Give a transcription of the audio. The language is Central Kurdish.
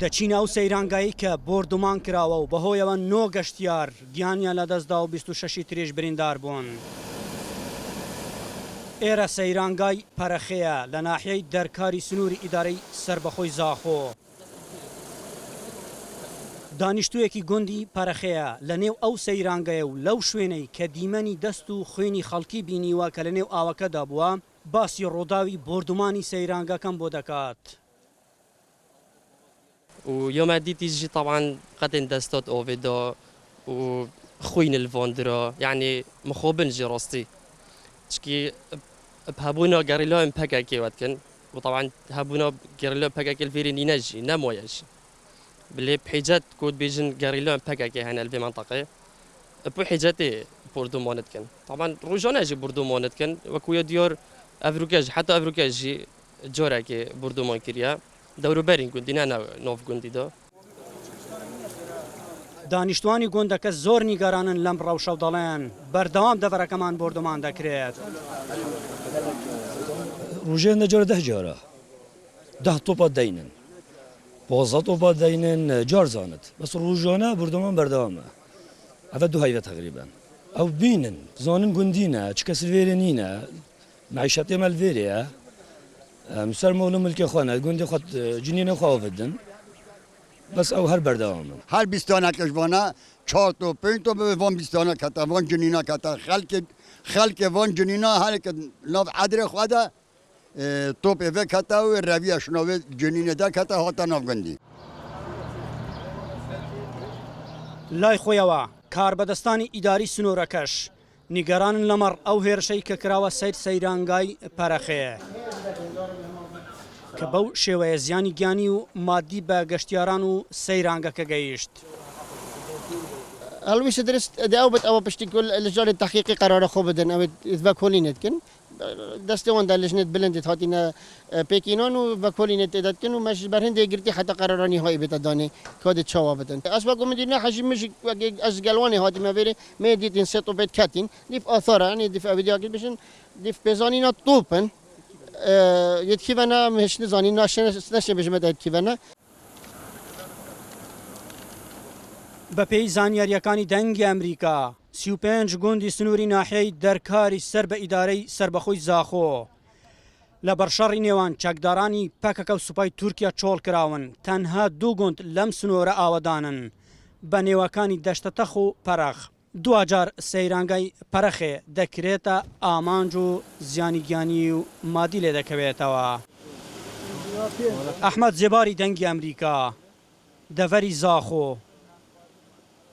دەچینە ئەو سەیرانگایەی کە بۆردومان کراوە و بەهۆیەوە نۆ گەشتیار گیانیان لەدەستدا و 26 ی تریش بریندار بوون. ئێرە سەیرانگای پەرەخێیە لە ناحیەی دەرکاری سنووری ئیدارەی سەربەخۆی زاخۆ. دانیشتوویەکی گوندی پەرەخێیە لە نێو ئەو سەیرانگەیە و لەو شوێنەی کە دیمەنی دەست و خوێنی خەڵکی بینیوە کە لە نێو ئاوەکەدا بووە، باسی ڕووداوی بۆردومانی سەیرانگەکەم بۆ دەکات. و یا مە دیتی ژی تەبعەن قەتێن دەستات ئاڤێ دا و خوین ل ڤان درا یەعنی مخابن ژی ڕاستی چکی ب هەبوونا گەریلایên PKK وە دکن و تەبعەن هەبوونا گەریلای PKK ل ڤێرê نینە ژی نەمایە ژی بلێ ب حیجەت کو دبێژن گەریلایên PKK هەنە ل ڤێ مەنتەقێ ب حیجەتێ بۆردومان دکن تەبعەن ڕۆژانە ژی بۆردومان دکن وەکو یا دیار ئەڤروکە ژی حەتا ئەڤروکە ژی جارەکێ بۆردومان کریە دەوروبەرین گوندی نە ناو گوندیدا. دانیشتوانی گوندەکە زۆر نیگەرانن لەم ڕەوشە و دەڵێن، بەردەوام دەڤەرەکەمان بۆردومان دەکرێت. ڕۆژێ هەندە جارە دە جارە دە تۆپا دەینن پازدە تۆپا دەینن جار زانت بەس ڕۆژانە بۆردومان بەردەوامە ئەڤە دوو هەیڤە تەقریبەن ئەو بینن زانن گوندینە چ کەس لێرە نینە مەعیشەتێ مە لڤێرێە ئەم سەر مۆڵ و ملکێ خۆ نە گوندێ خۆ جنینە خۆ ڤدن بەس ئەو هەر بەردەوامن. هەر بیستانەکەش ڤانە چار تۆ پێنج تۆ ببێ ڤان بیستانە کەتە ڤان جنینا کەتە خەلکێ خەلکێ ڤان جنینا هەرێکە ناڤ عەدرێ خوە دە تۆپێ ڤێ کەتە و رەڤیە شناوێ جنینێ دە کەتە هاتە ناڤ گوندی. لای خۆیەوە کاربەدەستانی ئیداری سنوورەکەش نیگەرانن لەمەڕ ئەو هێرشەی کە کراوە سەر سەیرانگای پەرەخێ، کە بەو شێوەیە زیانی گیانی و مادی بە گەشتیاران و سەیرانگەکە گەیشت. هەڵویست درست دە ئەو بت ئەوە پشتی کل لجانێ تەحقیقی قەرارە خۆ بدەن ئەوێ ڤەکۆلینێ دکن دەستێ وان دە لجنێت بلندێت هاتینە پێکینان و ڤەکۆلینێ تێدە دکن و مەش بەر هندێ گرتی حەتا قەرارا نیهایی بێتە دانێ کا دێ چاوا بتن ئەس وەکو من دیر نەحەژی مژ وەکێ ئەس گەلوانێ هاتیمە ڤێرێ مێ دیتین سێ تۆپێت کەتین دیف ئاثارە یعنی دیف ئەوێ دیاکرد بشن دیف پێزانینا تۆپن یەت کیڤەنە مهش نزانین ناشێ بژمە دەیت کیڤەنە. بەپێی زانیارییەکانی دەنگی ئەمریکا، 35 گوندی سنووری ناحیەی دەرکاری سەر بە ئیدارەی سەربەخۆی زاخۆ لە بەرشەڕی نێوان چەکدارانی پەکەکە و سوپای تورکیا چۆڵکراون، تەنها دوو گوند لەم سنوورە ئاوەدانن بە نێوەکانی دەشتەتەخ و پەرەخ. دواجار سەیرانگای پەرەخێ دەکرێتە ئامانج و زیانی گیانی و مادی لێدەکەوێتەوە. ئەحمەد زێباری دەنگی ئەمریکا، دەڤەری زاخۆ.